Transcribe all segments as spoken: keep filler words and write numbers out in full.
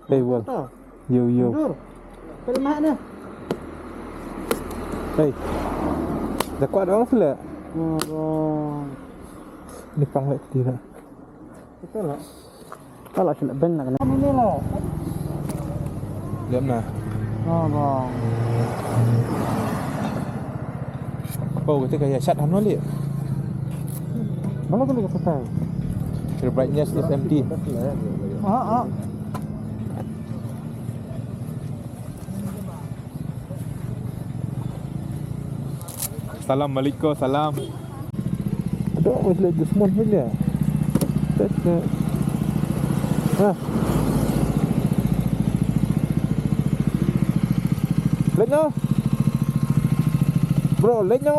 Hey, Wal. Yo, yo. Mundur. Pel mah ne. Hey. Dah kuat orang sila. Oh, oh. Ni pang lek tidak. Betul lah. Kalau sila ben nak kena. Ini lah. Diam nah. Oh, bang. Oh, kata kaya sat hano li. Mana kena kata? The brightness is empty. Ah, ah. Salam alaikum, salam. Ada apa sila Jusmon ni dia? Test ni. Ha. Let no. Bro, let no.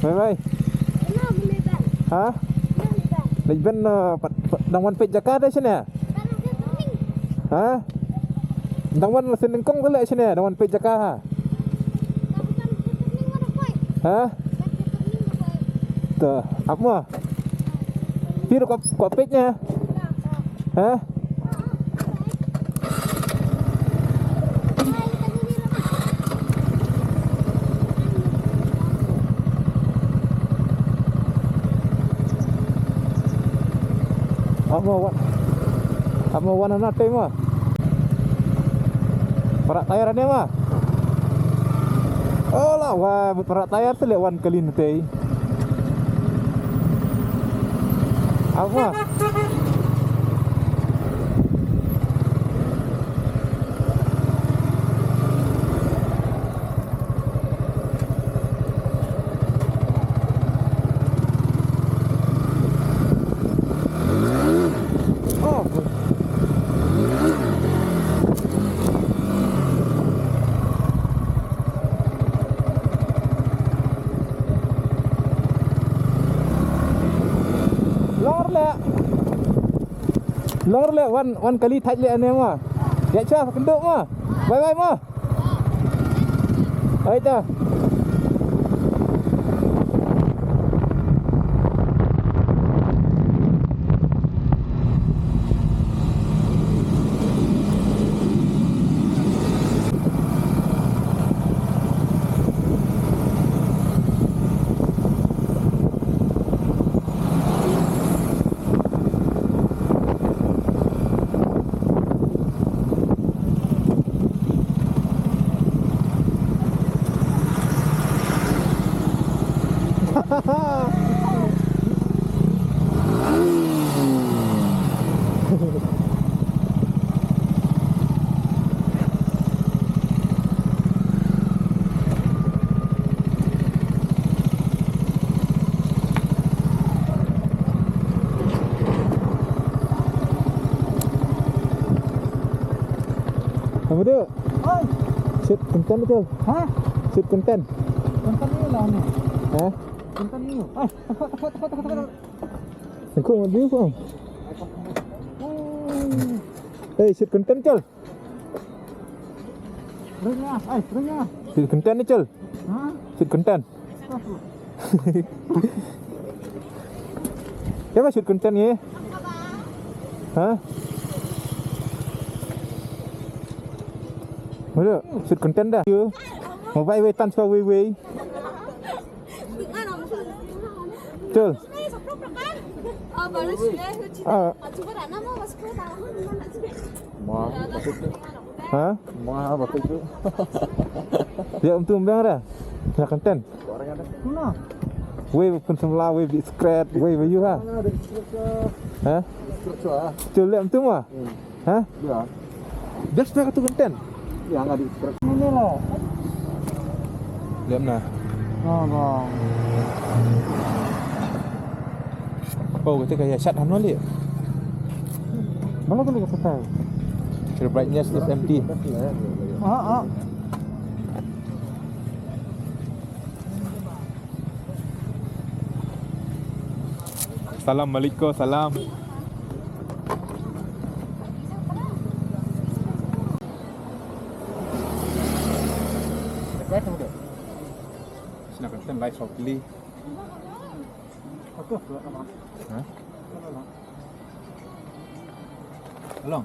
Bye bye. Ha? Let ben, uh, pat, pat, dang wan peit jaka da sini. Ha? Dang wan sini kong bela sini, dang wan peit jaka ha. Ha? Tuh, apa? Pir kau, kau peit nya. Ha? Amo wan. Amo wan na te ma. Para tayar ne ma. Ola wa para tayar te le wan kalin te. Apa? Oh. Lor le. Lor le wan, wan kali thait le ane ma. Ya cha kenduk ma. Bye bye ma. Ai ta. Apa tu? Oi. Shoot content tu. Ha? Shoot content. Content ni lah ni. Ha? Content ni. Ai, takut, takut, takut, takut, takut. Aku mau view kau. Hey, shoot content, Col. Terusnya, eh, terusnya. Shoot content ni, Col. Ha? Shoot content. Siapa shoot content ni? Ha? Boleh shoot content dah. Mobile wei tan so wei wei. Col. Ah, baru sih. Ah. Wah, bagus tu. Ha? Wah, bagus tu. Ya, untuk biang dah. Ya, content. Mana? Wei pun semula, wei bit scratch, wei bayu ha. Mana ada scratch? Ha? Scratch ah. Col, lihat tu mah. Hmm. Ha? Ya. Just nak tu content. Ya, nggak di scratch. Ini lah. Lihat nah. Oh, bang. Oh, kata kaya sat hano li. Mana kena kata? The brightness is empty. Ah, ah. Salam alaikum, salam. Sina kan live shortly. Ha? Along.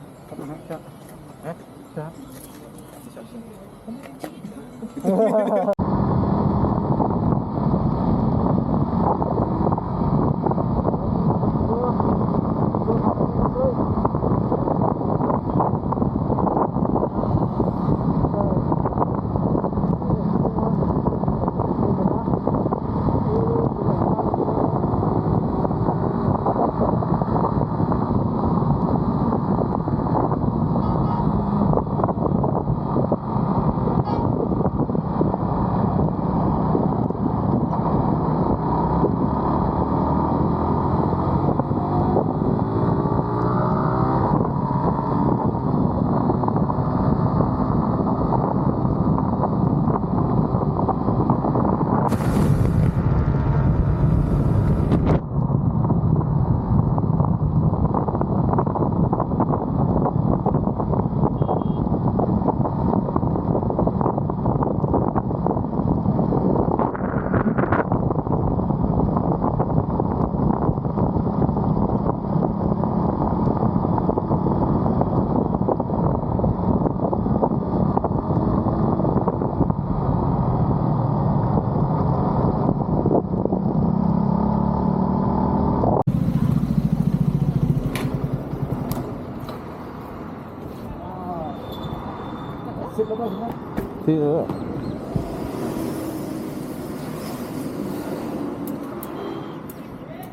Ti, eh.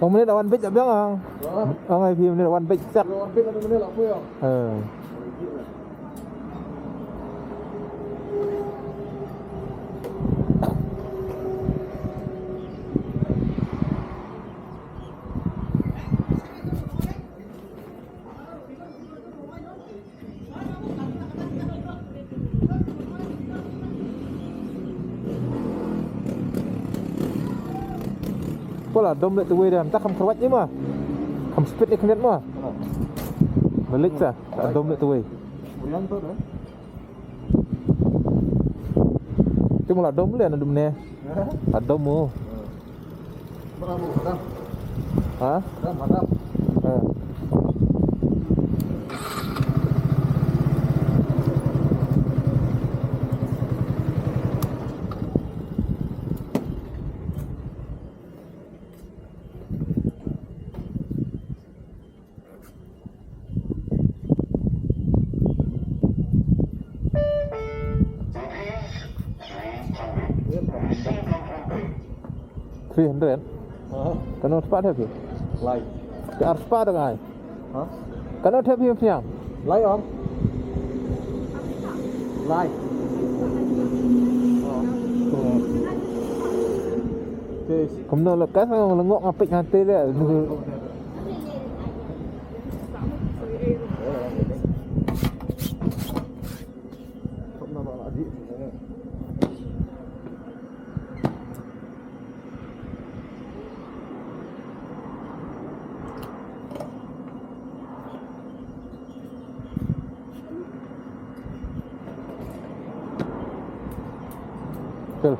Ong mynne da wan beit da biang ang. Ong ai phi mynne da wan beit sak. Eh. Pala dom le tuwei dam ta kham kharwat ni ma. Kham speed ni khnet ma. Balik sa dom le tuwei. Ti mula dom le na dum ne. Adom mo. Ha? Ha. Three hundred. Aha. Kano spah thep phi? Lai. Te ar spah dang ai. Ha? Kano thep phi phi yang? Lai ong. Lai. Oh. Kumno lo ka sa ngok ngapik ngate le. Betul.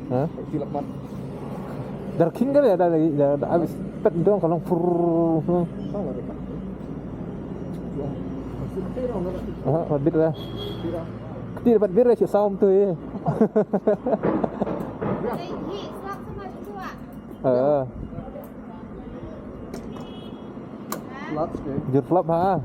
Ha? Dar king kali ada lagi, dah, dah habis pet dong kalau fur. Ha, orbit lah. Keti dapat bir sih sound tu ya. Eh. Jur flap ha.